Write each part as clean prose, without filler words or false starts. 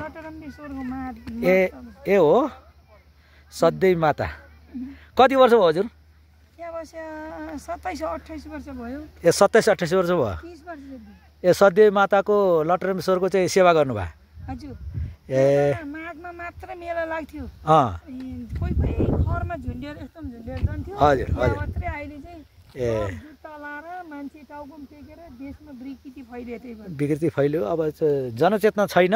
ए हो सधैँ माता कति वर्ष भयो हजुर 27-28 वर्ष भयो ए 27-28 वर्ष भयो 30 वर्ष ए सधैँ माताको लटरम्बेश्वरको चाहिँ सेवा गर्नुभयो हजुर ए माघमा मात्र मेला लाग्थ्यो कोही कोही घरमा झुन्डेर एकदम झुन्डेर जान्थ्यो हजुर हजुर मात्रै अहिले चाहिँ ए जुत्ता लाएर मान्छे टाउकोमा टेकेर देशमा विकृति फैलिएको विकृति फैल्यो अब जनचेतना छैन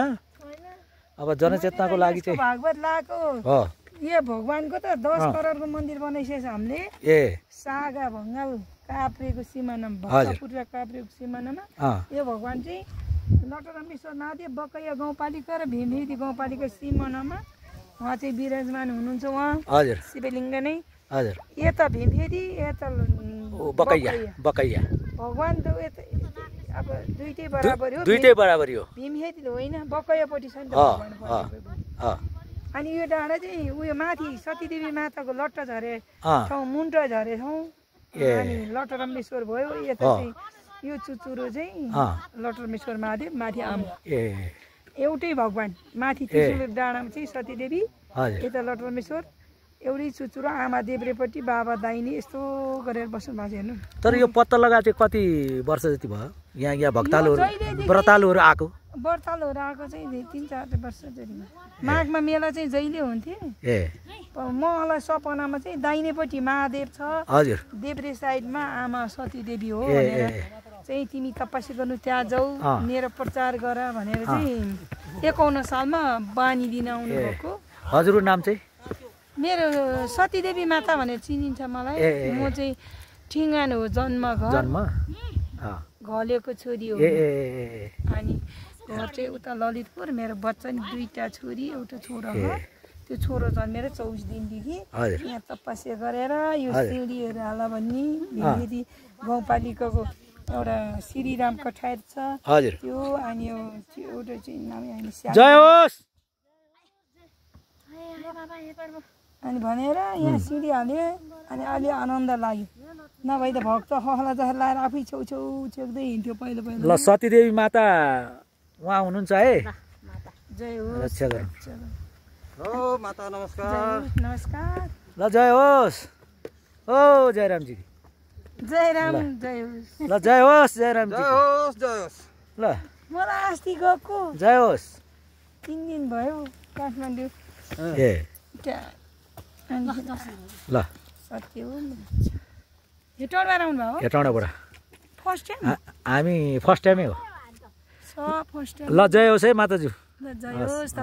अब जनचेतनाको लागि चाहिँ भागवत लागेको हो यो भगवानको त 10 करोडको मन्दिर बनाइसकेछ हामीले ए सागा भङ्गाल काभ्रेको सिमानामा भक्तपुर र काभ्रेको सिमानामा यो भगवान चाहिँ लटरम्बेश्वर महादेव बकैया गाउँपालिका र भीमहिदी गाउँपालिका सिमानामा उहाँ चाहिँ विराजमान हुनुहुन्छ उहाँ हजुर शिवलिङ्ग नै हजुर यता भीमहिदी यता बकैया बकैया भगवान त अब दुईटै बराबरी हो दुईटै बराबरी हो भीमहिदी होइन बकैयापट्टि छ नि त भगवान अनि यो डाँडा चाहिँ उयो माथि सतीदेवी माताको लट्टा झरे ठाउँ मुन्टा झरे ठाउँ अनि लटरम्बेश्वर भयो यता चाहिँ यो चुचुरो चाहिँ लटरम्बेश्वर महादेव माथि आमा एउटै भगवान माथि त्रिशुल डाँडामा चाहिँ सतीदेवी यता लटरम्बेश्वर एउटै चुचुरो आमा देब्रेपट्टि बाबा दाहिने यस्तो गरेर बस्नु भएको छ हेर्नु तर यो पत्ता लगा चाहिँ कति वर्ष जति भयो यहाँ भक्तालुहरू व्रतालुहरू आएको व्रतालुहरू आएको चाहिँ 3-4 वर्ष जति माघमा मेला चाहिँ जहिले हुन्थ्यो मलाई सपनामा चाहिँ दाहिनेपट्टि महादेव छ हजुर देब्रे साइडमा आमा सतीदेवी हो भनेर चाहिँ तिमी तपस्या गर्नु त्यहाँ जाऊ मेरो प्रचार गर भनेर चाहिँ 51 सालमा बानी दिन आउनु भएको हजुरको नाम चाहिँ मेरो सतीदेवी माता भनेर चिनिन्छ मलाई म चाहिँ ठिङ्गान हो जन्म घलेको छोरी हो अनि घर चाहिँ उता ललितपुर मेरो बच्चा नि 2टा छोरी एउटा छोरो हो त्यो छोरो जन्मेर 24 दिनदेखि यहाँ तपस्या गरेर यो सिडीहरू हाला भन्ने भीमहिदी गाउँपालिकाको एउटा श्रीराम कठायत छ त्यो अनि एउटा चाहिँ नामै हामी जय होस् अनि भनेर यहाँ सिडी हाल्यो अनि अलि आनन्द लाग्यो नभए त भक्त हहला जहर लाएर आफै छेउछेउ छेक्दै हिँड्थ्यो पहिला ल सतीदेवी माता उहाँ हुनुहुन्छ है जय होस् रक्षा गरौँ हो माता नमस्कार नमस्कार ल जय होस् ओ जयरामजी जय राम जय होस् ल जय होस् जयरामजी जय होस् ल मलाई अस्ति गएको जय होस् 3 दिन भयो काठमाडौँ ए ल सत्य हो हेटौँडाबाट आउनु भयो हेटौँडाबाट फर्स्ट टाइम हामी फर्स्ट टाइमै हो फर्स्ट टाइम ल जय होस् है माताजु ल जय होस्